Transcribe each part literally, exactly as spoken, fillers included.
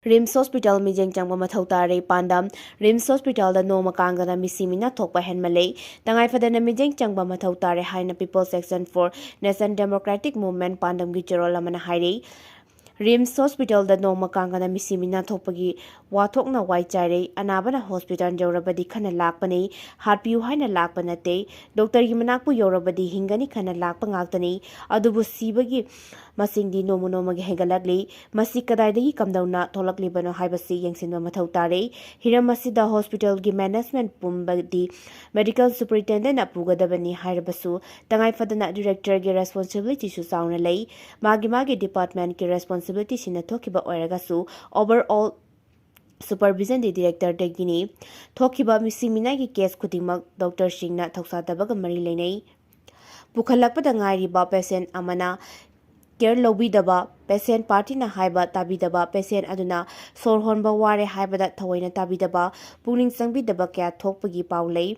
RIMS hospital ꯃꯤꯠꯌꯦꯡ ꯆꯪꯕ ꯃꯊꯧ ꯇꯥꯔꯦ꯫ ꯄꯥꯟꯗꯝ: ꯔꯤꯝꯁ ꯍꯣꯁꯄꯤꯇꯥꯜꯗ ꯅꯣꯡꯃ ꯀꯥꯡꯗꯅ ꯃꯤꯁꯤ ꯃꯤꯅꯥ ꯊꯣꯛꯄ ꯍꯦꯟꯃꯜꯂꯦ꯫ ꯇꯉꯥꯏ ꯐꯗꯅ ꯃꯤꯠꯌꯦꯡ ꯆꯪꯕ ꯃꯊꯧ ꯇꯥꯔꯦ ꯍꯥꯏꯅ People's Action for National Democratic Movement ꯄꯥꯟꯗꯝꯒꯤ ꯆꯦꯔꯣꯜ ꯑꯃꯅ ꯍꯥꯏꯔꯤ꯫ ꯔꯤꯝꯁ ꯍꯣꯁꯄꯤꯇꯥꯜꯗ ꯅꯣꯡꯃ ꯀꯥꯡꯗꯅ ꯃꯤꯁꯤ ꯃꯤꯅꯥ ꯊꯣꯛꯄꯒꯤ ꯋꯥꯊꯣꯛꯅ ꯋꯥꯏ ꯆꯥꯏꯔꯦ꯫ ꯑꯅꯥꯕꯅ ꯍꯣꯁꯄꯤꯇꯥꯜ ꯌꯧꯔꯕꯗꯤ ꯈꯟꯅ ꯂꯥꯛꯄꯅꯤ, ꯍꯥꯠꯄꯤꯌꯨ ꯍꯥꯏꯅ ꯂꯥꯛꯄ ꯅꯠꯇꯦ꯫ ꯗꯣꯛꯇꯔꯒꯤ ꯃꯅꯥꯛꯄꯨ ꯌꯧꯔꯕꯗꯤ ꯍꯤꯡꯒꯅꯤ ꯈꯟꯅ ꯂꯥꯛꯄ ꯉꯥꯛꯇꯅꯤ꯫ ꯑꯗꯨꯕꯨ ꯁꯤꯕꯒꯤ ꯃꯁꯤꯡꯗꯤ ꯅꯣꯡꯃ ꯅꯣꯡꯃꯒꯤ ꯍꯦꯟꯒꯠꯂꯛꯂꯤ꯫ ꯃꯁꯤ ꯀꯗꯥꯏꯗꯒꯤ ꯀꯝꯗꯧꯅ ꯊꯣꯛꯂꯛꯂꯤꯕꯅꯣ ꯍꯥꯏꯕꯁꯤ ꯌꯦꯡꯁꯤꯟꯕ ꯃꯊꯧ ꯇꯥꯔꯦ꯫ ꯍꯤꯔꯝ ꯑꯁꯤꯗ ꯍꯣꯁꯄꯤꯇꯥꯜꯒꯤ ꯃꯦꯅꯦꯖꯃꯦꯟ ꯄꯨꯝꯕꯗꯤ ꯃꯦꯗꯤꯀꯦꯜ ꯁꯨꯄꯔꯤꯟꯇꯦꯟꯗꯦꯟꯅ ꯄꯨꯒꯗꯕꯅꯤ ꯍꯥꯏꯔꯕꯁꯨ, ꯇꯉꯥꯏ ꯐꯗꯅ ꯗꯤꯔꯦꯛꯇꯔꯒꯤ ꯔꯦꯁꯄꯣꯟꯁꯤꯕꯤꯂꯤꯇꯤꯁꯨ ꯆꯥꯎꯅ ꯂꯩ꯫ ꯃꯥꯒꯤ ꯃꯥꯒꯤ ꯗꯤꯄꯥꯔꯠꯃꯦꯟꯀꯤ ꯔꯦꯁꯄꯣꯟꯁꯤꯕꯤꯂꯤꯇꯤꯁꯤꯡꯅ ꯊꯣꯛꯈꯤꯕ ꯑꯣꯏꯔꯒꯁꯨ, ꯑꯣꯚꯔꯑꯣꯜ ꯁꯨꯄꯔꯚꯤꯖꯟꯗꯤ ꯗꯤꯔꯦꯛꯇꯔꯗꯒꯤꯅꯤ꯫ ꯊꯣꯛꯈꯤꯕ ꯃꯤꯁꯤ ꯃꯤꯅꯥꯒꯤ ꯀꯦꯁ ꯈꯨꯗꯤꯡꯃꯛ ꯗꯣꯛꯇꯔꯁꯤꯡꯅ ꯊꯧꯁꯥꯗꯕꯒ ꯃꯔꯤ ꯂꯩꯅꯩ꯫ ꯄꯨꯈꯠꯂꯛꯄꯗ ꯉꯥꯏꯔꯤꯕ ꯄꯦꯁꯦꯟ ꯑꯃꯅ ꯀꯦꯌꯔ ꯂꯧꯕꯤꯗꯕ, ꯄꯦꯁꯦꯟ ꯄꯥꯔꯇꯤꯅ ꯍꯥꯏꯕ ꯇꯥꯕꯤꯗꯕ, ꯄꯦꯁꯦꯟ ꯑꯗꯨꯅ ꯁꯣꯔ ꯍꯣꯟꯕ ꯋꯥꯔꯦ ꯍꯥꯏꯕꯗ ꯊꯑꯣꯏꯅ ꯇꯥꯕꯤꯗꯕ, ꯄꯨꯛꯅꯤꯡ ꯆꯪꯕꯤꯗꯕ ꯀꯌꯥ ꯊꯣꯛꯄꯒꯤ ꯄꯥꯎ ꯂꯩ꯫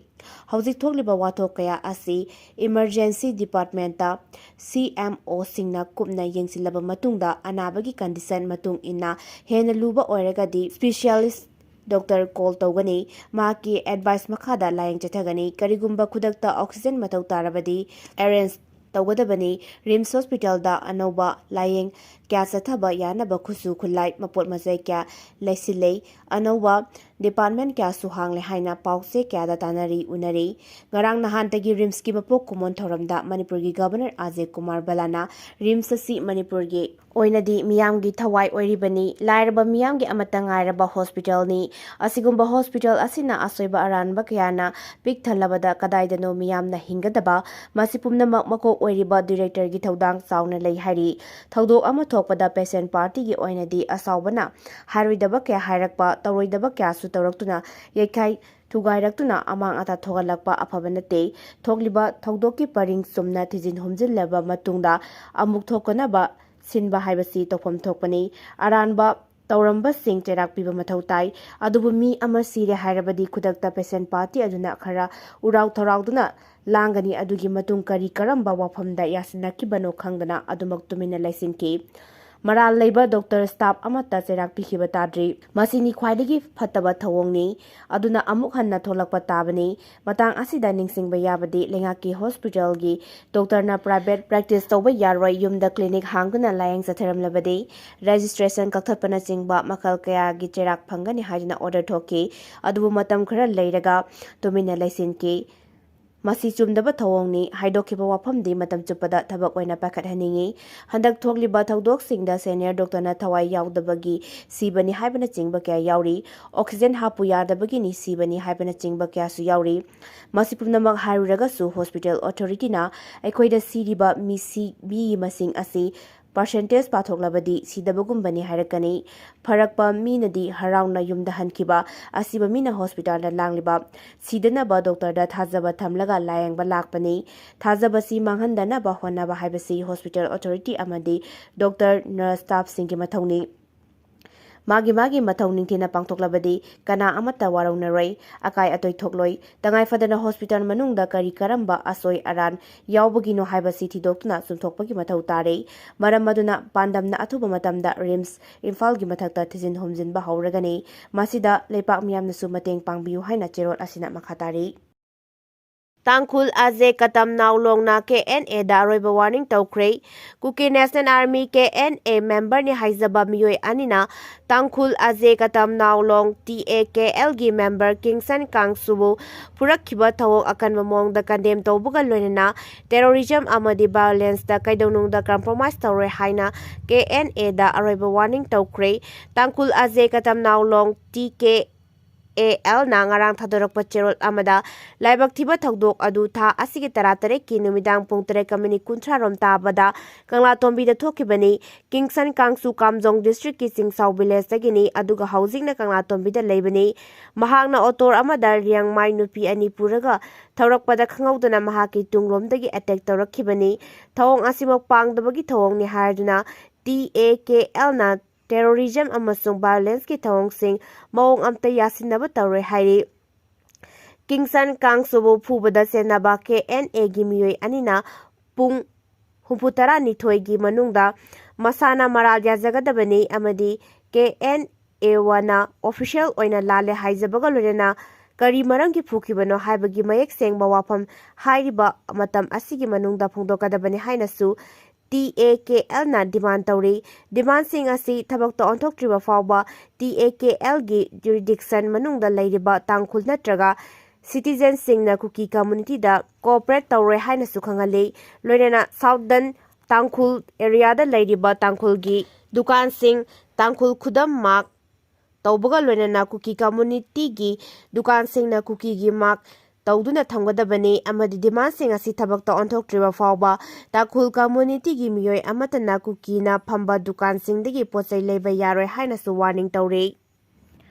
ꯍꯧꯖꯤꯛ ꯊꯣꯛꯂꯤꯕ ꯋꯥꯊꯣꯛ ꯀꯌꯥ ꯑꯁꯤ ꯏꯃꯔꯖꯦꯟꯁꯤ ꯗꯤꯄꯥꯔꯠꯃꯦꯟꯇ, ꯁꯤ ꯑꯦꯝ ꯑꯣꯁꯤꯡꯅ ꯀꯨꯞꯅ ꯌꯦꯡꯁꯤꯜꯂꯕ ꯃꯇꯨꯡꯗ, ꯑꯅꯥꯕꯒꯤ ꯀꯟꯗꯤꯁꯟ ꯃꯇꯨꯡ ꯏꯟꯅ ꯍꯦꯟꯅ ꯂꯨꯕ ꯑꯣꯏꯔꯒꯗꯤ ꯁ꯭ꯄꯦꯁꯤꯌꯦꯂꯤꯁ ꯗꯣꯛꯇꯔ ꯀꯣꯜ ꯇꯧꯒꯅꯤ꯫ ꯃꯍꯥꯛꯀꯤ ꯑꯦꯗꯚꯥꯏꯁ ꯃꯈꯥꯗ ꯂꯥꯌꯦꯡ ꯆꯠꯊꯒꯅꯤ꯫ ꯀꯔꯤꯒꯨꯝꯕ ꯈꯨꯗꯛꯇ ꯑꯣꯛꯁꯤꯖꯟ ꯃꯊꯧ ꯇꯥꯔꯕꯗꯤ ꯑꯦꯔꯦꯟꯖ ꯇꯧꯒꯗꯕꯅꯤ꯫ ꯔꯤꯝꯁ ꯍꯣꯁꯄꯤꯇꯥꯜꯗ ꯑꯅꯧꯕ ꯂꯥꯌꯦꯡ ꯀꯌꯥ ꯆꯠꯊꯕ ꯌꯥꯅꯕ ꯈꯨꯠꯁꯨ ꯈꯨꯠꯂꯥꯏ, ꯃꯄꯣꯠ ꯃꯆꯩ ꯀꯌꯥ ꯂꯩꯁꯤꯜꯂꯦ꯫ ꯑꯅꯧꯕ ꯗꯤꯄꯥꯔꯠꯃꯦꯟ ꯀꯌꯥꯁꯨ ꯍꯥꯡꯂꯦ ꯍꯥꯏꯅ ꯄꯥꯎꯆꯦ ꯀꯌꯥꯗ ꯇꯥꯟꯅꯔꯤ, ꯎꯅꯔꯤ꯫ ꯉꯔꯥꯡ ꯅꯍꯥꯟꯗꯒꯤ ꯔꯤꯝꯁꯀꯤ ꯃꯄꯣꯛ ꯀꯨꯝꯑꯣꯟ ꯊꯧꯔꯝꯗ ꯃꯅꯤꯄꯨꯔꯒꯤ ꯒꯕꯔꯅꯔ ꯑꯖꯌ ꯀꯨꯃꯥꯔ ꯕꯂꯥꯅ ꯔꯤꯝꯁ ꯑꯁꯤ ꯃꯅꯤꯄꯨꯔꯒꯤ ꯑꯣꯏꯅꯗꯤ ꯃꯤꯌꯥꯝꯒꯤ ꯊꯋꯥꯏ ꯑꯣꯏꯔꯤꯕꯅꯤ, ꯂꯥꯏꯔꯕ ꯃꯤꯌꯥꯝꯒꯤ ꯑꯃꯠꯇ ꯉꯥꯏꯔꯕ ꯍꯣꯁꯄꯤꯇꯥꯜꯅꯤ꯫ ꯑꯁꯤꯒꯨꯝꯕ ꯍꯣꯁꯄꯤꯇꯥꯜ ꯑꯁꯤꯅ ꯑꯁꯣꯏꯕ ꯑꯔꯥꯟꯕ ꯀꯌꯥꯅ ꯄꯤꯛ ꯊꯜꯂꯕꯗ ꯀꯗꯥꯏꯗꯅꯣ ꯃꯤꯌꯥꯝꯅ ꯍꯤꯡꯒꯗꯕ? ꯃꯁꯤ ꯄꯨꯝꯅꯃꯛ ꯃꯀꯣꯛ ꯑꯣꯏꯔꯤꯕ ꯗꯤꯔꯦꯛꯇꯔꯒꯤ ꯊꯧꯗꯥꯡ ꯆꯥꯎꯅ ꯂꯩ ꯍꯥꯏꯔꯤ꯫ ꯊꯧꯗꯣꯛ ꯑꯃ ꯊꯣꯛꯄꯗ ꯄꯦꯁꯦꯟ ꯄꯥꯔꯇꯤꯒꯤ ꯑꯣꯏꯅꯗꯤ ꯑꯁꯥꯎꯕꯅ ꯍꯥꯏꯔꯣꯏꯗꯕ ꯀꯌꯥ ꯍꯥꯏꯔꯛꯄ, ꯇꯧꯔꯣꯏꯗꯕ ꯀꯌꯥꯁꯨ ꯇꯧꯔꯛꯇꯨꯅ ꯌꯩꯈꯥꯏ ꯊꯨꯒꯥꯏꯔꯛꯇꯨꯅ ꯑꯃꯥꯡ ꯑꯇꯥ ꯊꯣꯛꯍꯜꯂꯛꯄ ꯑꯐꯕ ꯅꯠꯇꯦ꯫ ꯊꯣꯛꯂꯤꯕ ꯊꯧꯗꯣꯛꯀꯤ ꯄꯔꯤꯡ ꯆꯨꯝꯅ ꯊꯤꯖꯤꯟ ꯍꯨꯝꯖꯤꯜꯂꯕ ꯃꯇꯨꯡꯗ ꯑꯃꯨꯛ ꯊꯣꯛꯇꯅꯕ ꯁꯤꯟꯕ ꯍꯥꯏꯕꯁꯤ ꯇꯧꯐꯝ ꯊꯣꯛꯄꯅꯤ꯫ ꯑꯔꯥꯟꯕ ꯇꯧꯔꯝꯕꯁꯤꯡ ꯆꯩꯔꯥꯛ ꯄꯤꯕ ꯃꯊꯧ ꯇꯥꯏ꯫ ꯑꯗꯨꯕꯨ ꯃꯤ ꯑꯃ ꯁꯤꯔꯦ ꯍꯥꯏꯔꯕꯗꯤ ꯈꯨꯗꯛꯇ ꯄꯦꯁꯦꯟ ꯄꯥꯔꯇꯤ ꯑꯗꯨꯅ ꯈꯔ ꯎꯔꯥꯎ ꯊꯔꯥꯎꯗꯨꯅ ꯂꯥꯡꯒꯅꯤ꯫ ꯑꯗꯨꯒꯤ ꯃꯇꯨꯡ ꯀꯔꯤ ꯀꯔꯝꯕ ꯋꯥꯐꯝꯗ ꯌꯥꯁꯤꯟꯅꯈꯤꯕꯅꯣ ꯈꯪꯗꯅ ꯑꯗꯨꯃꯛ ꯇꯨꯃꯤꯟꯅ ꯂꯩꯁꯤꯟꯈꯤ꯫ ꯃꯔꯥꯜ ꯂꯩꯕ ꯗꯣꯛꯇꯔ ꯁ꯭ꯇꯥꯐ ꯑꯃꯠꯇ ꯆꯩꯔꯥꯛ ꯄꯤꯈꯤꯕ ꯇꯥꯗ꯭ꯔꯤ꯫ ꯃꯁꯤꯅꯤ ꯈ꯭ꯋꯥꯏꯗꯒꯤ ꯐꯠꯇꯕ ꯊꯧꯑꯣꯡꯅꯤ꯫ ꯑꯗꯨꯅ ꯑꯃꯨꯛ ꯍꯟꯅ ꯊꯣꯛꯂꯛꯄ ꯇꯥꯕꯅꯤ꯫ ꯃꯇꯥꯡ ꯑꯁꯤꯗ ꯅꯤꯡꯁꯤꯡꯕ ꯌꯥꯕꯗꯤ ꯂꯩꯉꯥꯛꯀꯤ ꯍꯣꯁꯄꯤꯇꯥꯜꯒꯤ ꯗꯣꯛꯇꯔꯅ ꯄ꯭ꯔꯥꯏꯚꯦꯠ ꯄ꯭ꯔꯦꯛꯇꯤꯁ ꯇꯧꯕ ꯌꯥꯔꯣꯏ, ꯌꯨꯝꯗ ꯀ꯭ꯂꯤꯅꯤꯛ ꯍꯥꯡꯗꯨꯅ ꯂꯥꯌꯦꯡ ꯆꯠꯊꯔꯝꯂꯕꯗꯤ ꯔꯦꯖꯤꯁꯇ꯭ꯔꯦꯁꯟ ꯀꯛꯊꯠꯄꯅꯆꯤꯡꯕ ꯃꯈꯜ ꯀꯌꯥꯒꯤ ꯆꯩꯔꯥꯛ ꯐꯪꯒꯅꯤ ꯍꯥꯏꯗꯨꯅ ꯑꯣꯔꯗꯔ ꯊꯣꯛꯈꯤ꯫ ꯑꯗꯨꯕꯨ ꯃꯇꯝ ꯈꯔ ꯂꯩꯔꯒ ꯇꯨꯃꯤꯟꯅ ꯂꯩꯁꯤꯟꯈꯤ꯫ ꯃꯁꯤ ꯆꯨꯝꯗꯕ ꯊꯧꯑꯣꯡꯅꯤ꯫ ꯍꯥꯏꯗꯣꯛꯈꯤꯕ ꯋꯥꯐꯝꯗꯤ ꯃꯇꯝ ꯆꯨꯞꯄꯗ ꯊꯕꯛ ꯑꯣꯏꯅ ꯄꯥꯏꯈꯠꯍꯟꯅꯤꯡꯏ꯫ ꯍꯟꯗꯛ ꯊꯣꯛꯂꯤꯕ ꯊꯧꯗꯣꯛꯁꯤꯡꯗ ꯁꯦꯅꯤꯌꯔ ꯗꯣꯛꯇꯔꯅ ꯊꯋꯥꯏ ꯌꯥꯎꯗꯕꯒꯤ ꯁꯤꯕꯅꯤ ꯍꯥꯏꯕꯅꯆꯤꯡꯕ ꯀꯌꯥ ꯌꯥꯎꯔꯤ꯫ ꯑꯣꯛꯁꯤꯖꯦꯟ ꯍꯥꯞꯄꯨ ꯌꯥꯗꯕꯒꯤꯅꯤ ꯁꯤꯕꯅꯤ ꯍꯥꯏꯕꯅꯆꯤꯡꯕ ꯀꯌꯥꯁꯨ ꯌꯥꯎꯔꯤ꯫ ꯃꯁꯤ ꯄꯨꯝꯅꯃꯛ ꯍꯥꯏꯔꯨꯔꯒꯁꯨ ꯍꯣꯁꯄꯤꯇꯥꯜ ꯑꯣꯊꯣꯔꯤꯇꯤꯅ ꯑꯩꯈꯣꯏꯗ ꯁꯤꯔꯤꯕ ꯃꯤꯁꯤ, ꯃꯤꯒꯤ ꯃꯁꯤꯡ ꯑꯁꯤ ꯄꯥꯔꯁꯦꯟꯇꯦꯖ ꯄꯥꯊꯣꯛꯂꯕꯗꯤ ꯁꯤꯗꯕꯒꯨꯝꯕꯅꯤ ꯍꯥꯏꯔꯛꯀꯅꯤ꯫ ꯐꯔꯛꯄ ꯃꯤꯅꯗꯤ ꯍꯔꯥꯎꯅ ꯌꯨꯝꯗ ꯍꯟꯈꯤꯕ, ꯑꯁꯤꯕ ꯃꯤꯅ ꯍꯣꯁꯄꯤꯇꯥꯜꯗ ꯂꯥꯡꯂꯤꯕ, ꯁꯤꯗꯅꯕ ꯗꯣꯛꯇꯔꯗ ꯊꯥꯖꯕ ꯊꯝꯂꯒ ꯂꯥꯌꯦꯡꯕ ꯂꯥꯛꯄꯅꯤ꯫ ꯊꯥꯖꯕꯁꯤ ꯃꯥꯡꯍꯟꯗꯅꯕ ꯍꯣꯠꯅꯕ ꯍꯥꯏꯕꯁꯤ ꯍꯣꯁꯄꯤꯇꯥꯜ ꯑꯣꯊꯣꯔꯤꯇꯤ ꯑꯃꯗꯤ ꯗꯣꯛꯇꯔ, ꯅꯔꯁ, ꯁ꯭ꯇꯥꯐꯁꯤꯡꯒꯤ ꯃꯊꯧꯅꯤ꯫ ꯃꯥꯒꯤ ꯃꯥꯒꯤ ꯃꯊꯧ ꯅꯤꯡꯊꯤꯅ ꯄꯥꯡꯊꯣꯛꯂꯕꯗꯤ ꯀꯅꯥ ꯑꯃꯠꯇ ꯋꯥꯔꯧꯅꯔꯣꯏ, ꯑꯀꯥꯏ ꯑꯇꯣꯏ ꯊꯣꯛꯂꯣꯏ꯫ ꯇꯉꯥꯏ ꯐꯗꯅ ꯍꯣꯁꯄꯤꯇꯥꯜ ꯃꯅꯨꯡꯗ ꯀꯔꯤ ꯀꯔꯝꯕ ꯑꯁꯣꯏ ꯑꯔꯥꯟ ꯌꯥꯎꯕꯒꯤꯅꯣ ꯍꯥꯏꯕꯁꯤ ꯊꯤꯗꯣꯛꯇꯨꯅ ꯆꯨꯝꯊꯣꯛꯄꯒꯤ ꯃꯊꯧ ꯇꯥꯔꯦ꯫ ꯃꯔꯝ ꯑꯗꯨꯅ ꯄꯥꯟꯗꯝꯅ ꯑꯊꯨꯕ ꯃꯇꯝꯗ ꯔꯤꯝꯁ ꯏꯝꯐꯥꯜꯒꯤ ꯃꯊꯛꯇ ꯊꯤꯖꯤꯟ ꯍꯨꯝꯖꯤꯟꯕ ꯍꯧꯔꯒꯅꯤ꯫ ꯃꯁꯤꯗ ꯂꯩꯄꯥꯛ ꯃꯤꯌꯥꯝꯅꯁꯨ ꯃꯇꯦꯡ ꯄꯥꯡꯕꯤꯌꯨ ꯍꯥꯏꯅ ꯆꯦꯔꯣꯜ ꯑꯁꯤꯅ ꯃꯈꯥ ꯇꯥꯔꯤ꯫ ꯇꯥꯡꯈꯨꯜ ꯑꯖꯦ ꯀꯇꯝ ꯅꯥꯎꯂꯣꯡꯅ ꯀꯦ ꯑꯦꯟ ꯑꯦꯗ ꯑꯔꯣꯏꯕ ꯋꯥꯔꯅꯤꯡ ꯇꯧꯈ꯭ꯔꯦ꯫ Kuki national army, K N A, ꯃꯦꯝꯕꯔꯅꯤ ꯍꯥꯏꯖꯕ ꯃꯤꯑꯣꯏ ꯑꯅꯤꯅ ꯇꯥꯡꯈꯨꯜ ꯑꯖꯦ ꯀꯇꯝ ꯅꯥꯎꯂꯣꯡ, ꯇꯤ ꯑꯦ ꯀꯦ ꯑꯦꯜꯒꯤ ꯃꯦꯝꯕꯔ ꯀꯤꯡꯁꯟ ꯀꯥꯡꯁꯨꯕꯨ ꯐꯨꯔꯛꯈꯤꯕ ꯊꯧꯑꯣꯡ ꯑꯀꯟꯕ ꯃꯑꯣꯡꯗ ꯀꯟꯗꯦꯝ ꯇꯧꯕꯒ ꯂꯣꯏꯅꯅ ꯇꯦꯔꯣꯔꯤꯖꯝ ꯑꯃꯗꯤ ꯚꯥꯏꯑꯣꯂꯦꯟꯁꯇ ꯀꯩꯗꯧꯅꯨꯡꯗ ꯀꯝꯄ꯭ꯔꯣꯃꯥꯏꯖ ꯇꯧꯔꯣꯏ ꯍꯥꯏꯅ ꯀꯦ ꯑꯦꯟ ꯑꯦꯗ ꯑꯔꯣꯏꯕ ꯋꯥꯔꯅꯤꯡ ꯇꯧꯈ꯭ꯔꯦ꯫ ꯇꯥꯡꯈꯨꯜ ꯑꯖꯦ ꯀꯇꯝ ꯅꯥꯎꯂꯣꯡ, ꯇꯤ ꯀꯦ ꯑꯦ ꯑꯦꯜꯅ ꯉꯔꯥꯡ ꯊꯥꯗꯣꯔꯛꯄ ꯆꯦꯔꯣꯜ ꯑꯃꯗ ꯂꯥꯏꯕꯛ ꯊꯤꯕ ꯊꯧꯗꯣꯛ ꯑꯗꯨ ꯊꯥ ꯑꯁꯤꯒꯤ ꯇꯔꯥꯇꯔꯦꯠꯀꯤ ꯅꯨꯃꯤꯗꯥꯡ ꯄꯨꯡ ꯇꯔꯦꯠꯀ ꯃꯤꯅꯤꯠ ꯀꯨꯟꯊ꯭ꯔꯥ ꯔꯣꯝ ꯇꯥꯕꯗ ꯀꯪꯂꯥꯇꯣꯝꯕꯤꯗ ꯊꯣꯛꯈꯤꯕꯅꯤ꯫ ꯀꯤꯡꯁꯟ ꯀꯥꯡꯁꯨ ꯀꯥꯝꯖꯣꯡ ꯗꯤꯁꯇ꯭ꯔꯤꯛꯀꯤ ꯆꯤꯡꯁꯥꯎ ꯚꯤꯂꯦꯖꯇꯒꯤꯅꯤ, ꯑꯗꯨꯒ ꯍꯧꯖꯤꯛꯅ ꯀꯪꯂꯥꯇꯣꯝꯕꯤꯗ ꯂꯩꯕꯅꯤ꯫ ꯃꯍꯥꯛꯅ ꯑꯣꯇꯣ ꯑꯃꯗ ꯔꯤꯌꯥꯡꯃꯥꯏ ꯅꯨꯄꯤ ꯑꯅꯤ ꯄꯨꯔꯒ ꯊꯧꯔꯛꯄꯗ ꯈꯪꯍꯧꯗꯅ ꯃꯍꯥꯛꯀꯤ ꯇꯨꯡꯂꯣꯝꯗꯒꯤ ꯑꯦꯇꯦꯛ ꯇꯧꯔꯛꯈꯤꯕꯅꯤ꯫ ꯊꯧꯑꯣꯡ ꯑꯁꯤꯃꯛ ꯄꯥꯡꯗꯕꯒꯤ ꯊꯧꯑꯣꯡꯅꯤ ꯍꯥꯏꯗꯨꯅ ꯇꯤ ꯑꯦ ꯀꯦ ꯑꯦꯜꯅ ꯇꯦꯔꯣꯔꯤꯖꯝ ꯑꯃꯁꯨꯡ ꯚꯥꯏꯑꯣꯂꯦꯟꯁꯀꯤ ꯊꯧꯑꯣꯡꯁꯤꯡ ꯃꯑꯣꯡ ꯑꯃꯠꯇ ꯌꯥꯁꯤꯟꯅꯕ ꯇꯧꯔꯣꯏ ꯍꯥꯏꯔꯤ꯫ ꯀꯤꯡꯁꯟ ꯀꯥꯡꯁꯨꯕꯨ ꯐꯨꯕꯗ ꯆꯦꯟꯅꯕ ꯀꯦ ꯑꯦꯟ ꯑꯦꯒꯤ ꯃꯤꯑꯣꯏ ꯑꯅꯤꯅ ꯄꯨꯡ ꯍꯨꯝꯐꯨ ꯇꯔꯥꯅꯤꯊꯣꯏꯒꯤ ꯃꯅꯨꯡꯗ ꯃꯁꯥꯅ ꯃꯔꯥꯜ ꯌꯥꯖꯒꯗꯕꯅꯤ ꯑꯃꯗꯤ ꯀꯦ ꯑꯦꯟ ꯑꯦ ꯋꯥꯅ ꯑꯣꯐꯤꯁꯤꯌꯦꯜ ꯑꯣꯏꯅ ꯂꯥꯜꯂꯦ ꯍꯥꯏꯖꯕꯒ ꯂꯣꯏꯅꯅ ꯀꯔꯤ ꯃꯔꯝꯒꯤ ꯐꯨꯈꯤꯕꯅꯣ ꯍꯥꯏꯕꯒꯤ ꯃꯌꯦꯛ ꯁꯦꯡꯕ ꯋꯥꯐꯝ ꯍꯥꯏꯔꯤꯕ ꯃꯇꯝ ꯑꯁꯤꯒꯤ ꯃꯅꯨꯡꯗ ꯐꯣꯡꯗꯣꯛꯀꯗꯕꯅꯤ ꯍꯥꯏꯅꯁꯨ ꯇꯤ ꯑꯦ ꯀꯦ ꯑꯦꯜꯅ ꯗꯤꯃꯥꯟ ꯇꯧꯔꯤ꯫ ꯗꯤꯃꯥꯟꯁꯤꯡ ꯑꯁꯤ ꯊꯕꯛꯇ ꯑꯣꯟꯊꯣꯛꯇ꯭ꯔꯤꯕ ꯐꯥꯎꯕ ꯇꯤ ꯑꯦ ꯀꯦ ꯑꯦꯜꯒꯤ ꯖꯨꯔꯤꯗꯤꯛꯁꯟ ꯃꯅꯨꯡꯗ ꯂꯩꯔꯤꯕ ꯇꯥꯡꯈꯨꯜ ꯅꯠꯇ꯭ꯔꯒ ꯁꯤꯇꯤꯖꯦꯟꯁꯤꯡꯅ ꯀꯨꯀꯤ ꯀꯝꯃꯨꯅꯤꯇꯤꯗ ꯀꯣꯑꯣꯄꯔꯦꯠ ꯇꯧꯔꯣꯏ ꯍꯥꯏꯅꯁꯨ ꯈꯪꯍꯜꯂꯤ꯫ ꯂꯣꯏꯅꯅ ꯁꯥꯎꯗꯔꯟ ꯇꯥꯡꯈꯨꯜ ꯑꯦꯔꯤꯌꯥꯗ ꯂꯩꯔꯤꯕ ꯇꯥꯡꯈꯨꯜꯒꯤ ꯗꯨꯀꯥꯟꯁꯤꯡ ꯇꯥꯡꯈꯨꯜ ꯈꯨꯗꯝ ꯃꯥꯔꯛ ꯇꯧꯕꯒ ꯂꯣꯏꯅꯅ ꯀꯨꯀꯤ ꯀꯝꯃꯨꯅꯤꯇꯤꯒꯤ ꯗꯨꯀꯥꯟꯁꯤꯡꯅ ꯀꯨꯀꯤꯒꯤ ꯃꯥꯔꯛ ꯇꯧꯗꯨꯅ ꯊꯝꯒꯗꯕꯅꯤ ꯑꯃꯗꯤ ꯗꯤꯃꯥꯟꯁꯤꯡ ꯑꯁꯤ ꯊꯕꯛꯇ ꯑꯣꯟꯊꯣꯛꯇ꯭ꯔꯤꯕ ꯐꯥꯎꯕ ꯇꯥꯡꯈꯨꯜ ꯀꯝꯃꯨꯅꯤꯇꯤꯒꯤ ꯃꯤꯑꯣꯏ ꯑꯃꯠꯇꯅ ꯀꯨꯀꯤꯅ ꯐꯝꯕ ꯗꯨꯀꯥꯟꯁꯤꯡꯗꯒꯤ ꯄꯣꯠ ꯆꯩ ꯂꯩꯕ ꯌꯥꯔꯣꯏ ꯍꯥꯏꯅꯁꯨ ꯋꯥꯔꯅꯤꯡ ꯇꯧꯔꯤ꯫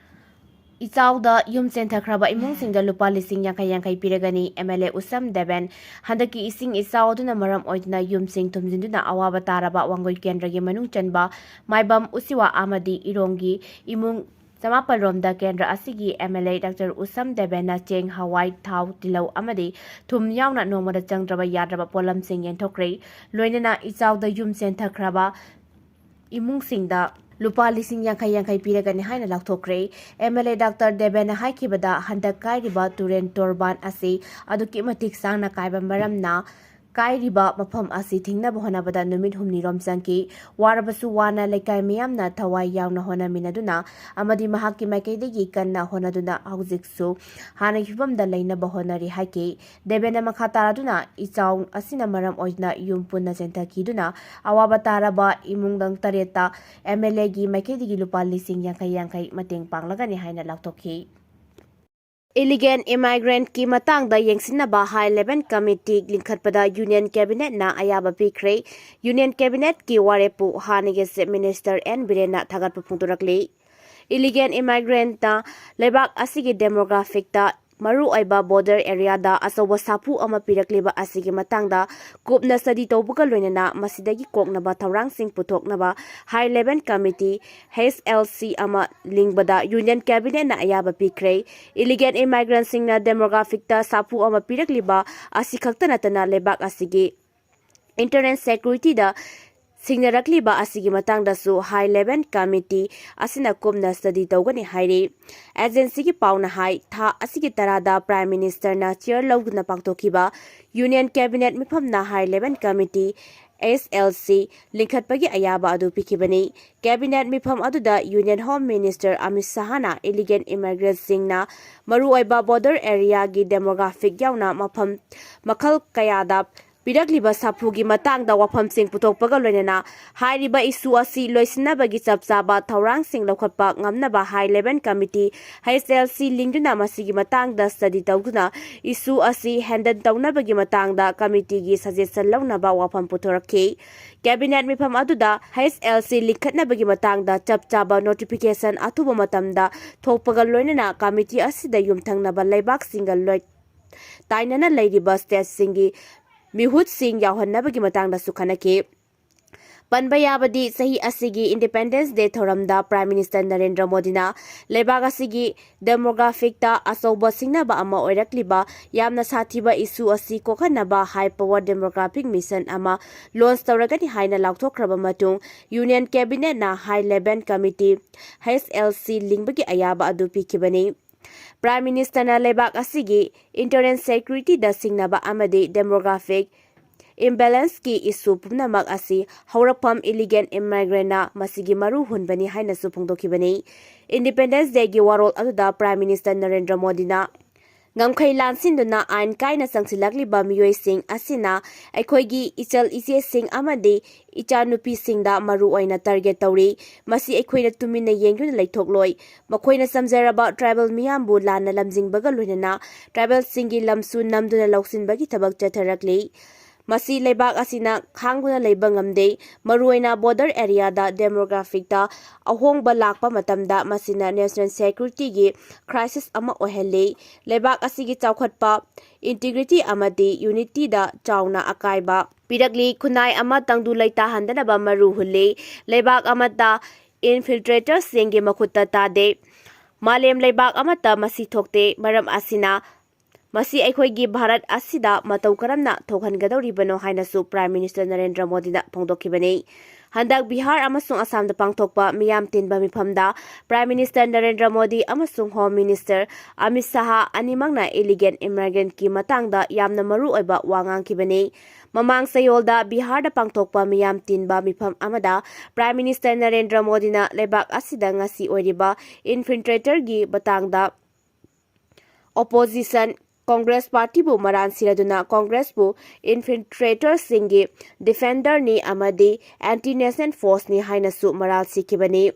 ꯏꯆꯥꯎꯗ ꯌꯨꯝ ꯆꯦꯟꯊꯈ꯭ꯔꯕ ꯏꯃꯨꯡꯁꯤꯡꯗ ꯂꯨꯄꯥ ꯂꯤꯁꯤꯡ ꯌꯥꯡꯈꯩ ꯌꯥꯡꯈꯩ ꯄꯤꯔꯒꯅꯤ꯫ ꯑꯦꯝ ꯑꯦꯜ ꯑꯦ ꯎꯁꯝ ꯗꯦꯕꯦꯟ꯫ ꯍꯟꯗꯛꯀꯤ ꯏꯁꯤꯡ ꯏꯆꯥꯎ ꯑꯗꯨꯅ ꯃꯔꯝ ꯑꯣꯏꯗꯨꯅ ꯌꯨꯝꯁꯤꯡ ꯊꯨꯝꯖꯤꯟꯗꯨꯅ ꯑꯋꯥꯕ ꯇꯥꯔꯕ ꯋꯥꯡꯒꯣꯏ ꯀꯦꯟꯗ꯭ꯔꯒꯤ ꯃꯅꯨꯡ ꯆꯟꯕ ꯃꯥꯏꯕꯝ ꯎꯆꯤꯋꯥ ꯑꯃꯗꯤ ꯏꯔꯣꯡꯒꯤ ꯏꯃꯨꯡ ꯆꯃꯥꯄꯜ ꯔꯣꯝꯗ ꯀꯦꯟꯗ꯭ꯔ ꯑꯁꯤꯒꯤ ꯑꯦꯝ ꯑꯦꯜ ꯑꯦ ꯗꯥꯛꯇꯔ ꯎꯁꯝ ꯗꯦꯕꯦꯟꯅ ꯆꯦꯡ, ꯍꯋꯥꯏ, ꯊꯥꯎ, ꯇꯤꯜꯍꯧ ꯑꯃꯗꯤ ꯊꯨꯝ ꯌꯥꯎꯅ ꯅꯣꯡꯃꯗ ꯆꯪꯗ꯭ꯔꯕ ꯌꯥꯗ꯭ꯔꯕ ꯄꯣꯠꯂꯝꯁꯤꯡ ꯌꯦꯟꯊꯣꯛꯈ꯭ꯔꯦ꯫ ꯂꯣꯏꯅꯅ ꯏꯆꯥꯎꯗ ꯌꯨꯝ ꯆꯦꯟꯊꯈ꯭ꯔꯕ ꯏꯃꯨꯡꯁꯤꯡꯗ ꯂꯨꯄꯥ ꯂꯤꯁꯤꯡ ꯌꯥꯡꯈꯩ ꯌꯥꯡꯈꯩ ꯄꯤꯔꯒꯅꯤ ꯍꯥꯏꯅ ꯂꯥꯎꯊꯣꯛꯈ꯭ꯔꯦ꯫ ꯑꯦꯝ ꯑꯦꯜ ꯑꯦ ꯗꯥꯛꯇꯔ ꯗꯦꯕꯦꯟꯅ ꯍꯥꯏꯈꯤꯕꯗ, ꯍꯟꯗꯛ ꯀꯥꯏꯔꯤꯕ ꯇꯨꯔꯦꯟ ꯇꯣꯔꯕꯥꯟ ꯑꯁꯤ ꯑꯗꯨꯛꯀꯤ ꯃꯇꯤꯛ ꯁꯥꯡꯅ ꯀꯥꯏꯕ ꯃꯔꯝꯅ ꯀꯥꯏꯔꯤꯕ ꯃꯐꯝ ꯑꯁꯤ ꯊꯤꯡꯅꯕ ꯍꯣꯠꯅꯕꯗ ꯅꯨꯃꯤꯠ ꯍꯨꯝꯅꯤꯔꯣꯝ ꯆꯪꯈꯤ꯫ ꯋꯥꯔꯕꯁꯨ ꯋꯥꯅ ꯂꯩꯀꯥꯏ ꯃꯤꯌꯥꯝꯅ ꯊꯋꯥꯏ ꯌꯥꯎꯅ ꯍꯣꯠꯅꯃꯤꯟꯅꯗꯨꯅ ꯑꯃꯗꯤ ꯃꯍꯥꯛꯀꯤ ꯃꯥꯏꯀꯩꯗꯒꯤ ꯀꯟꯅ ꯍꯣꯠꯅꯗꯨꯅ ꯍꯧꯖꯤꯛꯁꯨ ꯍꯥꯟꯅꯒꯤ ꯐꯤꯕꯝꯗ ꯂꯩꯅꯕ ꯍꯣꯠꯅꯔꯤ ꯍꯥꯏꯈꯤ꯫ ꯗꯦꯕꯦꯟꯅ ꯃꯈꯥ ꯇꯥꯔꯗꯨꯅ, ꯏꯆꯥꯎ ꯑꯁꯤꯅ ꯃꯔꯝ ꯑꯣꯏꯗꯨꯅ ꯌꯨꯝ ꯄꯨꯟꯅ ꯆꯦꯟꯊꯈꯤꯗꯨꯅ ꯑꯋꯥꯕ ꯇꯥꯔꯕ ꯏꯃꯨꯡ ꯅꯪ ꯇꯔꯦꯠꯇ ꯑꯦꯝ ꯑꯦꯜ ꯑꯦꯒꯤ ꯃꯥꯏꯀꯩꯗꯒꯤ ꯂꯨꯄꯥ ꯂꯤꯁꯤꯡ ꯌꯥꯡꯈꯩ ꯌꯥꯡꯈꯩ ꯃꯇꯦꯡ ꯄꯥꯡꯂꯒꯅꯤ ꯍꯥꯏꯅ ꯂꯥꯎꯊꯣꯛꯈꯤ꯫ ꯏꯂꯤꯒꯦꯟ ꯏꯃꯥꯏꯒ꯭ꯔꯦꯟꯠꯀꯤ ꯃꯇꯥꯡꯗ ꯌꯦꯡꯁꯤꯟꯅꯕ ꯍꯥꯏ ꯂꯦꯚꯦꯜ ꯀꯃꯤꯇꯤ ꯂꯤꯡꯈꯠꯄꯗ ꯌꯨꯅꯤꯌꯟ ꯀꯦꯕꯤꯅꯦꯠꯅ ꯑꯌꯥꯕ ꯄꯤꯈ꯭ꯔꯦ꯫ ꯌꯨꯅꯤꯌꯟ ꯀꯦꯕꯤꯅꯦꯠꯀꯤ ꯋꯥꯔꯦꯞꯄꯨ ꯍꯥꯟꯅꯒꯤ ꯆꯤꯐ ꯃꯤꯅꯤꯁꯇꯔ ꯑꯦꯟ ꯕꯤꯔꯦꯟꯅ ꯊꯥꯒꯠꯄ ꯐꯣꯡꯗꯣꯔꯛꯂꯤ꯫ ꯏꯂꯤꯒꯦꯟ ꯏꯃꯥꯏꯒ꯭ꯔꯦꯟꯠꯅ ꯂꯩꯕꯥꯛ ꯑꯁꯤꯒꯤ ꯗꯦꯃꯣꯒ꯭ꯔꯥꯐꯤꯛꯇ ꯃꯔꯨꯑꯣꯏꯕ ꯕꯣꯔꯗꯔ ꯑꯦꯔꯤꯌꯥꯗ ꯑꯆꯧꯕ ꯁꯥꯐꯨ ꯑꯃ ꯄꯤꯔꯛꯂꯤꯕ ꯑꯁꯤꯒꯤ ꯃꯇꯥꯡꯗ ꯀꯨꯞꯅ ꯁ꯭ꯇꯗꯤ ꯇꯧꯕꯒ ꯂꯣꯏꯅꯅ ꯃꯁꯤꯗꯒꯤ ꯀꯣꯛꯅꯕ ꯊꯧꯔꯥꯡꯁꯤꯡ ꯄꯨꯊꯣꯛꯅꯕ high level committee, H L C, ꯑꯃ ꯂꯤꯡꯕꯗ ꯌꯨꯅꯤꯌꯟ ꯀꯦꯕꯤꯅꯦꯠꯅ ꯑꯌꯥꯕ ꯄꯤꯈ꯭ꯔꯦ꯫ ꯏꯂꯤꯒꯦꯟ ꯏꯃꯥꯏꯒ꯭ꯔꯦꯟꯠꯁꯤꯡꯅ ꯗꯦꯃꯣꯒ꯭ꯔꯥꯐꯤꯛꯇ ꯁꯥꯐꯨ ꯑꯃ ꯄꯤꯔꯛꯂꯤꯕ ꯑꯁꯤ ꯈꯛꯇ ꯅꯠꯇꯅ ꯂꯩꯕꯥꯛ ꯑꯁꯤꯒꯤ ꯏꯟꯇꯔꯅꯦꯜ ꯁꯦꯀ꯭ꯌꯨꯔꯤꯇꯤꯗ ꯁꯤꯡꯅꯔꯛꯂꯤꯕ ꯑꯁꯤꯒꯤ ꯃꯇꯥꯡꯗꯁꯨ ꯍꯥꯏ ꯂꯦꯚꯦꯜ ꯀꯃꯤꯇꯤ ꯑꯁꯤꯅ ꯀꯨꯞꯅ ꯁ꯭ꯇꯗꯤ ꯇꯧꯒꯅꯤ ꯍꯥꯏꯔꯤ꯫ ꯑꯦꯖꯦꯟꯁꯤꯒꯤ ꯄꯥꯎꯅ ꯍꯥꯏ, ꯊꯥ ꯑꯁꯤꯒꯤ ꯇꯔꯥꯗ ꯄ꯭ꯔꯥꯏꯝ ꯃꯤꯅꯤꯁꯇꯔꯅ ꯆꯤꯌꯔ ꯂꯧꯗꯨꯅ ꯄꯥꯡꯊꯣꯛꯈꯤꯕ ꯌꯨꯅꯤꯌꯟ ꯀꯦꯕꯤꯅꯦꯠ ꯃꯤꯐꯝꯅ high level committee, S L C, ꯂꯤꯡꯈꯠꯄꯒꯤ ꯑꯌꯥꯕ ꯑꯗꯨ ꯄꯤꯈꯤꯕꯅꯤ꯫ ꯀꯦꯕꯤꯅꯦꯠ ꯃꯤꯐꯝ ꯑꯗꯨꯗ ꯌꯨꯅꯤꯌꯟ ꯍꯣꯝ ꯃꯤꯅꯤꯁꯇꯔ ꯑꯃꯤꯠ ꯁꯥꯍꯅ ꯏꯂꯤꯒꯦꯜ ꯏꯃꯥꯏꯒ꯭ꯔꯦꯟꯁꯤꯡꯅ ꯃꯔꯨꯑꯣꯏꯕ ꯕꯣꯔꯗꯔ ꯑꯦꯔꯤꯌꯥꯒꯤ ꯗꯦꯃꯣꯒ꯭ꯔꯥꯐꯤꯛ ꯌꯥꯎꯅ ꯃꯐꯝ ꯃꯈꯜ ꯀꯌꯥꯗ ꯄꯤꯔꯛꯂꯤꯕ ꯁꯥꯐꯨꯒꯤ ꯃꯇꯥꯡꯗ ꯋꯥꯐꯝꯁꯤꯡ ꯄꯨꯊꯣꯛꯄꯒ ꯂꯣꯏꯅꯅ ꯍꯥꯏꯔꯤꯕ ꯏꯁꯨ ꯑꯁꯤ ꯂꯣꯏꯁꯤꯟꯅꯕꯒꯤ ꯆꯞ ꯆꯥꯕ ꯊꯧꯔꯥꯡꯁꯤꯡ ꯂꯧꯈꯠꯄ ꯉꯝꯅꯕ high level committee, H L C, ꯂꯤꯡꯗꯨꯅ ꯃꯁꯤꯒꯤ ꯃꯇꯥꯡꯗ ꯁ꯭ꯇꯗꯤ ꯇꯧꯗꯨꯅ ꯏꯁꯨ ꯑꯁꯤ ꯍꯦꯟꯗꯜ ꯇꯧꯅꯕꯒꯤ ꯃꯇꯥꯡꯗ ꯀꯃꯤꯇꯤꯒꯤ ꯁꯖꯦꯁꯟ ꯂꯧꯅꯕ ꯋꯥꯐꯝ ꯄꯨꯊꯣꯔꯛꯈꯤ꯫ ꯀꯦꯕꯤꯅꯦꯠ ꯃꯤꯐꯝ ꯑꯗꯨꯗ ꯑꯩꯆ ꯑꯦꯜ ꯁꯤ ꯂꯤꯡꯈꯠꯅꯕꯒꯤ ꯃꯇꯥꯡꯗ ꯆꯞ ꯆꯥꯕ ꯅꯣꯇꯤꯐꯤꯀꯦꯁꯟ ꯑꯊꯨꯕ ꯃꯇꯝꯗ ꯊꯣꯛꯄꯒ ꯂꯣꯏꯅꯅ ꯀꯃꯤꯇꯤ ꯑꯁꯤꯗ ꯌꯨꯝꯊꯪꯅꯕ ꯂꯩꯕꯥꯛꯁꯤꯡꯒ ꯂꯣꯏ ꯇꯥꯏꯅꯅ ꯂꯩꯔꯤꯕ ꯁ꯭ꯇꯦꯠꯁꯤꯡꯒꯤ ꯃꯤꯍꯨꯠꯁꯤꯡ ꯌꯥꯎꯍꯟꯅꯕꯒꯤ ꯃꯇꯥꯡꯗꯁꯨ ꯈꯟꯅꯈꯤ꯫ ꯄꯟꯕ ꯌꯥꯕꯗꯤ, ꯆꯍꯤ ꯑꯁꯤꯒꯤ ꯏꯟꯗꯤꯄꯦꯟꯗꯦꯟꯁ ꯗꯦ ꯊꯧꯔꯝꯗ ꯄ꯭ꯔꯥꯏꯝ ꯃꯤꯅꯤꯁꯇꯔ ꯅꯔꯦꯟꯗ꯭ꯔ ꯃꯣꯗꯤꯅ ꯂꯩꯕꯥꯛ ꯑꯁꯤꯒꯤ ꯗꯦꯃꯣꯒ꯭ꯔꯥꯐꯤꯛꯇ ꯑꯆꯧꯕ ꯁꯤꯡꯅꯕ ꯑꯃ ꯑꯣꯏꯔꯛꯂꯤꯕ ꯌꯥꯝꯅ ꯁꯥꯊꯤꯕ ꯏꯁꯨ ꯑꯁꯤ ꯀꯣꯛꯍꯟꯅꯕ ꯍꯥꯏ ꯄꯥꯋꯔ ꯗꯦꯃꯣꯒ꯭ꯔꯥꯐꯤꯛ ꯃꯤꯁꯟ ꯑꯃ ꯂꯣꯟꯆ ꯇꯧꯔꯒꯅꯤ ꯍꯥꯏꯅ ꯂꯥꯎꯊꯣꯛꯈ꯭ꯔꯕ ꯃꯇꯨꯡ, ꯌꯨꯅꯤꯌꯟ ꯀꯦꯕꯤꯅꯦꯠꯅ high level committee, H L C, ꯂꯤꯡꯕꯒꯤ ꯑꯌꯥꯕ ꯑꯗꯨ ꯄꯤꯈꯤꯕꯅꯤ꯫ ꯄ꯭ꯔꯥꯏꯝ ꯃꯤꯅꯤꯁꯇꯔꯅ ꯂꯩꯕꯥꯛ ꯑꯁꯤꯒꯤ ꯏꯟꯇꯔꯅꯦꯜ ꯁꯦꯀ꯭ꯌꯨꯔꯤꯇꯤꯗ ꯁꯤꯡꯅꯕ ꯑꯃꯗꯤ ꯗꯦꯃꯣꯒ꯭ꯔꯥꯐꯤꯛ ꯏꯝꯕꯦꯂꯦꯟꯁꯀꯤ ꯏꯁꯨ ꯄꯨꯝꯅꯃꯛ ꯑꯁꯤ ꯍꯧꯔꯛꯐꯝ ꯏꯂꯤꯒꯦꯜ ꯏꯃꯥꯏꯒ꯭ꯔꯦꯟꯅ ꯃꯁꯤꯒꯤ ꯃꯔꯨ ꯍꯨꯟꯕꯅꯤ ꯍꯥꯏꯅꯁꯨ ꯐꯣꯡꯗꯣꯛꯈꯤꯕꯅꯤ꯫ ꯏꯟꯗꯤꯄꯦꯟꯗꯦꯟꯁ ꯗꯦꯒꯤ ꯋꯥꯔꯣꯜ ꯑꯗꯨꯗ ꯄ꯭ꯔꯥꯏꯝ ꯃꯤꯅꯤꯁꯇꯔ ꯅꯔꯦꯟꯗ꯭ꯔ ꯃꯣꯗꯤꯅ ꯉꯝꯈꯩ ꯂꯥꯟꯁꯤꯟꯗꯨꯅ ꯑꯥꯏꯟ ꯀꯥꯏꯅ ꯆꯪꯁꯤꯜꯂꯛꯂꯤꯕ ꯃꯤꯑꯣꯏꯁꯤꯡ ꯑꯁꯤꯅ ꯑꯩꯈꯣꯏꯒꯤ ꯏꯆꯜ ꯏꯆꯦꯁꯤꯡ ꯑꯃꯗꯤ ꯏꯆꯥꯅꯨꯄꯤꯁꯤꯡꯗ ꯃꯔꯨ ꯑꯣꯏꯅ ꯇꯥꯔꯒꯦꯠ ꯇꯧꯔꯤ꯫ ꯃꯁꯤ ꯑꯩꯈꯣꯏꯅ ꯇꯨꯃꯤꯟꯅ ꯌꯦꯡꯗꯨꯅ ꯂꯩꯊꯣꯛꯂꯣꯏ꯫ ꯃꯈꯣꯏꯅ ꯆꯝꯖꯔꯕ ꯇ꯭ꯔꯥꯏꯕꯦꯜ ꯃꯤꯌꯥꯝꯕꯨ ꯂꯥꯟꯅ ꯂꯝꯖꯤꯡꯕꯒ ꯂꯣꯏꯅꯅ ꯇ꯭ꯔꯥꯏꯕꯦꯜꯁꯤꯡꯒꯤ ꯂꯝꯁꯨ ꯅꯝꯗꯨꯅ ꯂꯧꯁꯤꯟꯕꯒꯤ ꯊꯕꯛ ꯆꯠꯊꯔꯛꯂꯤ꯫ ꯃꯁꯤ ꯂꯩꯕꯥꯛ ꯑꯁꯤꯅ ꯈꯥꯡꯗꯨꯅ ꯂꯩꯕ ꯉꯝꯗꯦ꯫ ꯃꯔꯨꯑꯣꯏꯅ ꯕꯣꯔꯗꯔ ꯑꯦꯔꯤꯌꯥꯗ ꯗꯦꯃꯣꯒ꯭ꯔꯥꯐꯤꯛꯇ ꯑꯍꯣꯡꯕ ꯂꯥꯛꯄ ꯃꯇꯝꯗ ꯃꯁꯤꯅ ꯅꯦꯁꯅꯦꯜ ꯁꯦꯀ꯭ꯌꯨꯔꯤꯇꯤꯒꯤ ꯀ꯭ꯔꯥꯏꯁꯤꯁ ꯑꯃ ꯑꯣꯏꯍꯜꯂꯤ꯫ ꯂꯩꯕꯥꯛ ꯑꯁꯤꯒꯤ ꯆꯥꯎꯈꯠꯄ, ꯏꯟꯇꯤꯒ꯭ꯔꯤꯇꯤ ꯑꯃꯗꯤ ꯌꯨꯅꯤꯇꯤꯗ ꯆꯥꯎꯅ ꯑꯀꯥꯏꯕ ꯄꯤꯔꯛꯂꯤ꯫ ꯈꯨꯟꯅꯥꯏ ꯑꯃ ꯇꯪꯗꯨ ꯂꯩꯇꯥꯍꯟꯗꯅꯕ ꯃꯔꯨ ꯍꯨꯜꯂꯤ꯫ ꯂꯩꯕꯥꯛ ꯑꯃꯠꯇ ꯏꯟꯐꯤꯜꯇ꯭ꯔꯦꯇꯔꯁꯤꯡꯒꯤ ꯃꯈꯨꯠꯇ ꯇꯥꯗꯦ꯫ ꯃꯥꯂꯦꯝ ꯂꯩꯕꯥꯛ ꯑꯃꯠꯇ ꯃꯁꯤ ꯊꯣꯛꯇꯦ꯫ ꯃꯔꯝ ꯑꯁꯤꯅ ꯃꯁꯤ ꯑꯩꯈꯣꯏꯒꯤ ꯚꯥꯔꯠ ꯑꯁꯤꯗ ꯃꯇꯧ ꯀꯔꯝꯅ ꯊꯣꯛꯍꯟꯒꯗꯧꯔꯤꯕꯅꯣ ꯍꯥꯏꯅꯁꯨ Prime Minister ꯅꯔꯦꯟꯗ꯭ꯔ ꯃꯣꯗꯤꯅ ꯐꯣꯡꯗꯣꯛꯈꯤꯕꯅꯤ꯫ ꯍꯟꯗꯛ ꯕꯤꯍꯥꯔ ꯑꯃꯁꯨꯡ ꯑꯁꯥꯝꯗ ꯄꯥꯡꯊꯣꯛꯄ ꯃꯤꯌꯥꯝ ꯇꯤꯟꯕ ꯃꯤꯐꯝꯗ Prime Minister ꯅꯔꯦꯟꯗ꯭ꯔ ꯃꯣꯗꯤ ꯑꯃꯁꯨꯡ Home Minister ꯑꯃꯤꯠ ꯁꯥꯍ ꯑꯅꯤꯃꯛꯅ illegal immigrantꯀꯤ ꯃꯇꯥꯡꯗ ꯌꯥꯝꯅ ꯃꯔꯨ ꯑꯣꯏꯕ ꯋꯥ ꯉꯥꯡꯈꯤꯕꯅꯤ꯫ ꯃꯃꯥꯡ ꯆꯌꯣꯜꯗ ꯕꯤꯍꯥꯔꯗ ꯄꯥꯡꯊꯣꯛꯄ ꯃꯤꯌꯥꯝ ꯇꯤꯟꯕ ꯃꯤꯐꯝ ꯑꯃꯗ Prime Minister ꯅꯔꯦꯟꯗ꯭ꯔ ꯃꯣꯗꯤꯅ ꯂꯩꯕꯥꯛ ꯑꯁꯤꯗ ꯉꯁꯤ ꯑꯣꯏꯔꯤꯕ infiltratorꯒꯤ ꯃꯇꯥꯡꯗ opposition Congress partyꯕꯨ ꯃꯔꯥꯜ ꯁꯤꯔꯗꯨꯅ Congressꯄꯨ infiltratorꯁꯤꯡꯒꯤ defenderꯅꯤ ꯑꯃꯗꯤ anti national forceꯅꯤ ꯍꯥꯏꯅꯁꯨ ꯃꯔꯥꯜ ꯁꯤꯈꯤꯕꯅꯤ꯫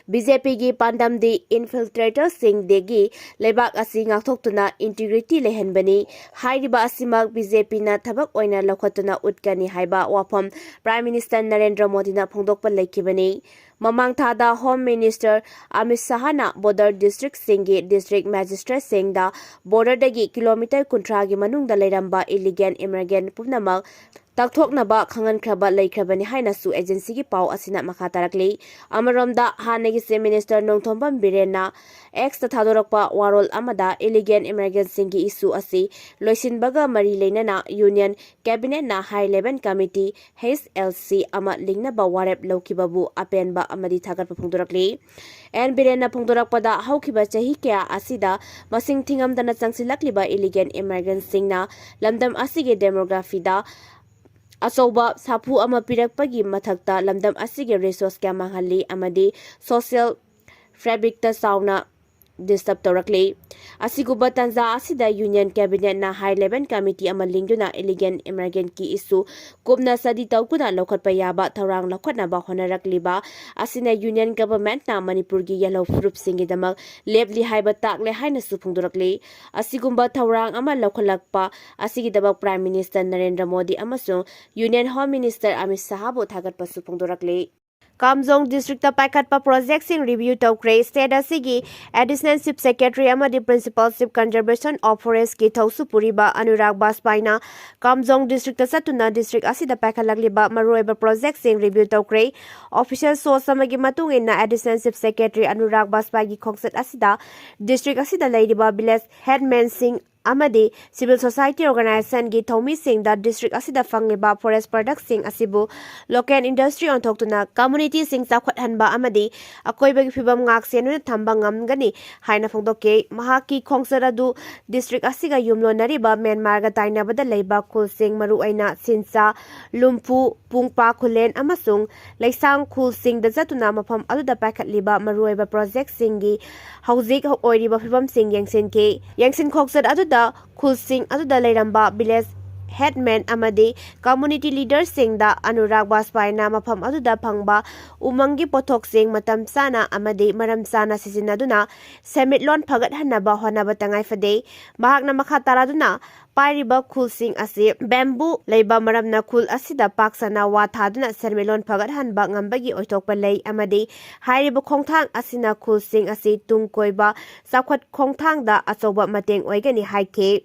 BJPꯒꯤ ꯄꯥꯟꯗꯝꯗꯤ infiltratorꯁꯤꯡꯗꯒꯤ ꯂꯩꯕꯥꯛ ꯑꯁꯤ ꯉꯥꯛꯊꯣꯛꯇꯨꯅ integrity ꯂꯩꯍꯟꯕꯅꯤ꯫ ꯍꯥꯏꯔꯤꯕ ꯑꯁꯤꯃꯛ BJPꯅ ꯊꯕꯛ ꯑꯣꯏꯅ ꯂꯧꯈꯠꯇꯨꯅ ꯎꯠꯀꯅꯤ ꯍꯥꯏꯕ ꯋꯥꯐꯝ Prime Minister ꯅꯔꯦꯟꯗ꯭ꯔ ꯃꯣꯗꯤꯅ ꯐꯣꯡꯗꯣꯛꯄ ꯂꯩꯈꯤꯕꯅꯤ꯫ ꯃꯃꯥꯡ ꯊꯥꯗ Home Minister Amit ꯁꯥꯍꯅ border districtꯁꯤꯡꯒꯤ district magistrateꯁꯤꯡꯗ borderꯗꯒꯤ kilometre ꯀꯨꯟꯊ꯭ꯔꯥꯒꯤ ꯃꯅꯨꯡꯗ ꯂꯩꯔꯝꯕ illegal immigrant ꯄꯨꯝꯅꯃꯛ ꯇꯛꯊꯣꯛꯅꯕ ꯈꯪꯍꯟꯈ꯭ꯔꯕ ꯂꯩꯈ꯭ꯔꯕꯅꯤ ꯍꯥꯏꯅꯁꯨ agencyꯒꯤ ꯄꯥꯎ ꯑꯁꯤꯅ ꯃꯈꯥ ꯇꯥꯔꯛꯂꯤ꯫ ꯑꯃꯔꯣꯝꯗ, ꯍꯥꯟꯅꯒꯤ Chief Minister ꯅꯣꯡꯊꯣꯝꯕꯝ ꯕꯤꯔꯦꯟꯅ Xꯇ ꯊꯥꯗꯣꯔꯛꯄ ꯋꯥꯔꯣꯜ ꯑꯃꯗ illegal immigrantꯁꯤꯡꯒꯤ issue ꯑꯁꯤ ꯂꯣꯏꯁꯤꯟꯕꯒ ꯃꯔꯤ ꯂꯩꯅꯅ Union Cabinetꯅ High Level Committee, HLC, ꯑꯃ ꯂꯤꯡꯅꯕ ꯋꯥꯔꯦꯞ ꯂꯧꯈꯤꯕꯕꯨ ꯑꯄꯦꯟꯕ ꯑꯃꯗꯤ ꯊꯥꯒꯠꯄ ꯐꯣꯡꯗꯣꯔꯛꯂꯤ꯫ ꯑꯦꯟ ꯕꯤꯔꯦꯟꯅ ꯐꯣꯡꯗꯣꯔꯛꯄꯗ, ꯍꯧꯈꯤꯕ ꯆꯍꯤ ꯀꯌꯥ ꯑꯁꯤꯗ ꯃꯁꯤꯡ ꯊꯤꯉꯝꯗꯅ ꯆꯪꯁꯤꯜꯂꯛꯂꯤꯕ illegal immigrantꯁꯤꯡꯅ ꯂꯝꯗꯝ ꯑꯁꯤꯒꯤ demographyꯗ ꯑꯆꯧꯕ ꯁꯥꯐꯨ ꯑꯃ ꯄꯤꯔꯛꯄꯒꯤ ꯃꯊꯛꯇ ꯂꯝꯗꯝ ꯑꯁꯤꯒꯤ resource ꯀꯌꯥ ꯃꯥꯡꯍꯜꯂꯤ ꯑꯃꯗꯤ social fabricꯇ ꯆꯥꯎꯅ disturb ꯇꯧꯔꯛꯂꯤ꯫ ꯑꯁꯤꯒꯨꯝꯕ ꯇꯥꯟꯖꯥ ꯑꯁꯤꯗ Union Cabinetꯅ High Level Committee ꯑꯃ ꯂꯤꯡꯗꯨꯅ illegal immigrantꯀꯤ issue ꯀꯨꯞꯅ study ꯇꯧꯗꯨꯅ ꯂꯧꯈꯠꯄ ꯌꯥꯕ ꯊꯧꯔꯥꯡ ꯂꯧꯈꯠꯅꯕ ꯍꯣꯠꯅꯔꯛꯂꯤꯕ ꯑꯁꯤꯅ Union Governmentꯅ ꯃꯅꯤꯄꯨꯔꯒꯤ ꯌꯦꯜꯍꯧ ꯐꯨꯔꯨꯞꯁꯤꯡꯒꯤꯗꯃꯛ ꯂꯦꯞꯂꯤ ꯍꯥꯏꯕ ꯇꯥꯛꯂꯦ ꯍꯥꯏꯅꯁꯨ ꯐꯣꯡꯗꯣꯔꯛꯂꯤ꯫ ꯑꯁꯤꯒꯨꯝꯕ ꯊꯧꯔꯥꯡ ꯑꯃ ꯂꯧꯈꯠꯂꯛꯄ ꯑꯁꯤꯒꯤꯗꯃꯛ Prime Minister ꯅꯔꯦꯟꯗ꯭ꯔ ꯃꯣꯗꯤ ꯑꯃꯁꯨꯡ Union Home Minister ꯑꯃꯤꯠ ꯁꯥꯍꯕꯨ ꯊꯥꯒꯠꯄꯁꯨ ꯐꯣꯡꯗꯣꯔꯛꯂꯤ꯫ ꯀꯥꯝꯖꯣꯡ districtꯇ ꯄꯥꯏꯈꯠꯄ projectꯁꯤꯡ review ꯇꯧꯈ꯭ꯔꯦ꯫ State ꯑꯁꯤꯒꯤ Additional Chief Secretary ꯑꯃꯗꯤ Principal Chief Conservation of Forestꯀꯤ ꯊꯧꯁꯨ ꯄꯨꯔꯤꯕ ꯑꯅꯨꯔꯥꯒ ꯕꯥꯖꯄꯥꯏꯅ ꯀꯥꯝꯖꯣꯡ districtꯇ ꯆꯠꯇꯨꯅ district ꯑꯁꯤꯗ ꯄꯥꯏꯈꯠꯂꯛꯂꯤꯕ ꯃꯔꯨꯑꯣꯏꯕ projectꯁꯤꯡ review ꯇꯧꯈ꯭ꯔꯦ꯫ Official source ꯑꯃꯒꯤ ꯃꯇꯨꯡ ꯏꯟꯅ, Additional Chief Secretary ꯑꯅꯨꯔꯥꯒ ꯕꯥꯖꯄꯥꯏꯒꯤ ꯈꯣꯡꯆꯠ ꯑꯁꯤꯗ district ꯑꯁꯤꯗ ꯂꯩꯔꯤꯕ village headmanꯁꯤꯡ ꯑꯃꯗꯤ civil society organizationꯒꯤ ꯊꯧꯃꯤꯁꯤꯡꯗ district ꯑꯁꯤꯗ ꯐꯪꯂꯤꯕ forest productꯁꯤꯡ ꯑꯁꯤꯕꯨ local industry ꯑꯣꯟꯊꯣꯛꯇꯨꯅ communityꯁꯤꯡ ꯆꯥꯎꯈꯠꯍꯟꯕ ꯑꯃꯗꯤ ꯑꯀꯣꯏꯕꯒꯤ ꯐꯤꯕꯝ ꯉꯥꯛ ꯁꯦꯟꯗꯨꯅ ꯊꯝꯕ ꯉꯝꯒꯅꯤ ꯍꯥꯏꯅ ꯐꯣꯡꯗꯣꯛꯈꯤ꯫ ꯃꯍꯥꯛꯀꯤ ꯈꯣꯡꯆꯠ ꯑꯗꯨ district ꯑꯁꯤꯒ ꯌꯨꯝꯂꯣꯟꯅꯔꯤꯕ ꯃ꯭ꯌꯥꯟꯃꯥꯔꯒ ꯇꯥꯏꯅꯕꯗ ꯂꯩꯕ ꯈꯨꯜꯁꯤꯡ, ꯃꯔꯨꯑꯣꯏꯅ ꯁꯤꯟꯆꯥ, ꯂꯨꯝꯐꯨ, ꯄꯨꯡꯄꯥ ꯈꯨꯂꯦꯟ ꯑꯃꯁꯨꯡ ꯂꯩꯁꯥꯡ ꯈꯨꯜꯁꯤꯡꯗ ꯆꯠꯇꯨꯅ ꯃꯐꯝ ꯑꯗꯨꯗ ꯄꯥꯏꯈꯠꯂꯤꯕ ꯃꯔꯨꯑꯣꯏꯕ projectꯁꯤꯡꯒꯤ ꯍꯧꯖꯤꯛ ꯑꯣꯏꯔꯤꯕ ꯐꯤꯕꯝꯁꯤꯡ ꯌꯦꯡꯁꯤꯟꯈꯤ꯫ ꯌꯦꯡꯁꯤꯟ ꯈꯣꯡꯆꯠ ꯑꯗꯨꯗ ꯈꯨꯜꯁꯤꯡ ꯑꯗꯨꯗ ꯂꯩꯔꯝꯕ village headman ꯑꯃꯗꯤ community leaderꯁꯤꯡꯗ ꯑꯅꯨꯔꯥꯒ ꯕꯥꯖꯄꯥꯏꯅ ꯃꯐꯝ ꯑꯗꯨꯗ ꯐꯪꯕ ꯎꯃꯪꯒꯤ ꯄꯣꯠꯊꯣꯛꯁꯤꯡ ꯃꯇꯝ ꯆꯥꯅ ꯑꯃꯗꯤ ꯃꯔꯝ ꯆꯥꯅ ꯁꯤꯖꯤꯟꯅꯗꯨꯅ ꯁꯦꯟꯃꯤꯠꯂꯣꯟ ꯐꯒꯠꯍꯟꯅꯕ ꯍꯣꯠꯅꯕ ꯇꯉꯥꯏ ꯐꯗꯦ꯫ ꯃꯍꯥꯛꯅ ꯃꯈꯥ ꯇꯥꯔꯗꯨꯅ ꯄꯥꯏꯔꯤꯕ ꯈꯨꯜꯁꯤꯡ ꯑꯁꯤ bamboo ꯂꯩꯕ ꯃꯔꯝꯅ ꯈꯨꯜ ꯑꯁꯤꯗ ꯄꯥꯛ ꯁꯟꯅ ꯋꯥ ꯊꯥꯗꯨꯅ ꯁꯦꯟꯃꯤꯠꯂꯣꯟ ꯐꯒꯠꯍꯟꯕ ꯉꯝꯕꯒꯤ ꯑꯣꯏꯊꯣꯛꯄ ꯂꯩ ꯑꯃꯗꯤ ꯍꯥꯏꯔꯤꯕ ꯈꯣꯡꯊꯥꯡ ꯑꯁꯤꯅ ꯈꯨꯜꯁꯤꯡ ꯑꯁꯤ ꯇꯨꯡ ꯀꯣꯏꯕ ꯆꯥꯎꯈꯠ ꯈꯣꯡꯊꯥꯡꯗ ꯑꯆꯧꯕ ꯃꯇꯦꯡ ꯑꯣꯏꯒꯅꯤ ꯍꯥꯏꯈꯤ꯫